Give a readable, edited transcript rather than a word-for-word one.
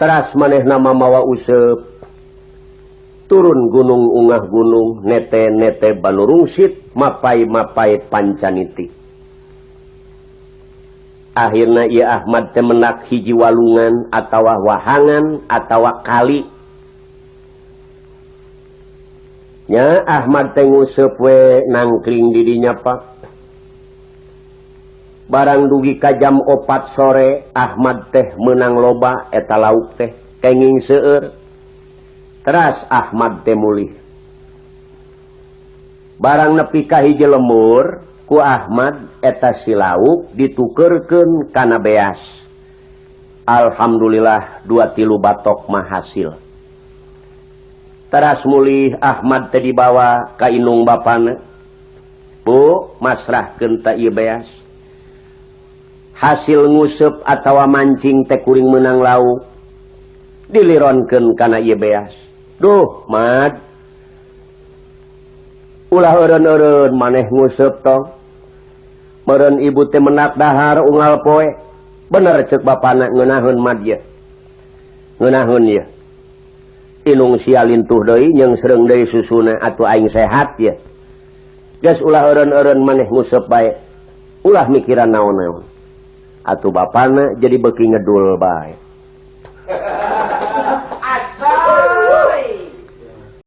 Teras manehna mawa useup turun gunung ungah gunung nete-nete Banurungsit mapai-mapai Pancaniti. Akhirna ieu Ahmad teh menak hiji walungan atawa wahangan atawa kali. Nya Ahmad teh nguseup we nangkring di dinya Pak. Barang dugi ka jam 4 sore Ahmad teh meunang loba eta lauk teh kenging seueur. Teras Ahmad teh mulih. Barang nepi ka hiji lembur ku Ahmad eta si lauk ditukeurkeun kana beas. Alhamdulillah 2-3 batok mah hasil. Teras mulih Ahmad teh dibawa ka indung bapana. Bu, masrahkeun ta ieu beas. Hasil nguseup atawa mancing teh kuring meunang lauk. Dilironkeun kana ieu beas. Duh, Mad. Ulah eureun-eureun maneh nguseup tong. Meureun ibu teh menak dahar unggal poe. Bener ceuk bapana ngeunaheun Mad ye. Ngeunaheun ye. Inung sia lintuh deui jeung sreung deui susuna atuh aing sehat ye. Geus ulah eureun-eureun maneh nguseup bae. Ulah mikiran naon-naon. Atuh bapana jadi beuki ngedul bae.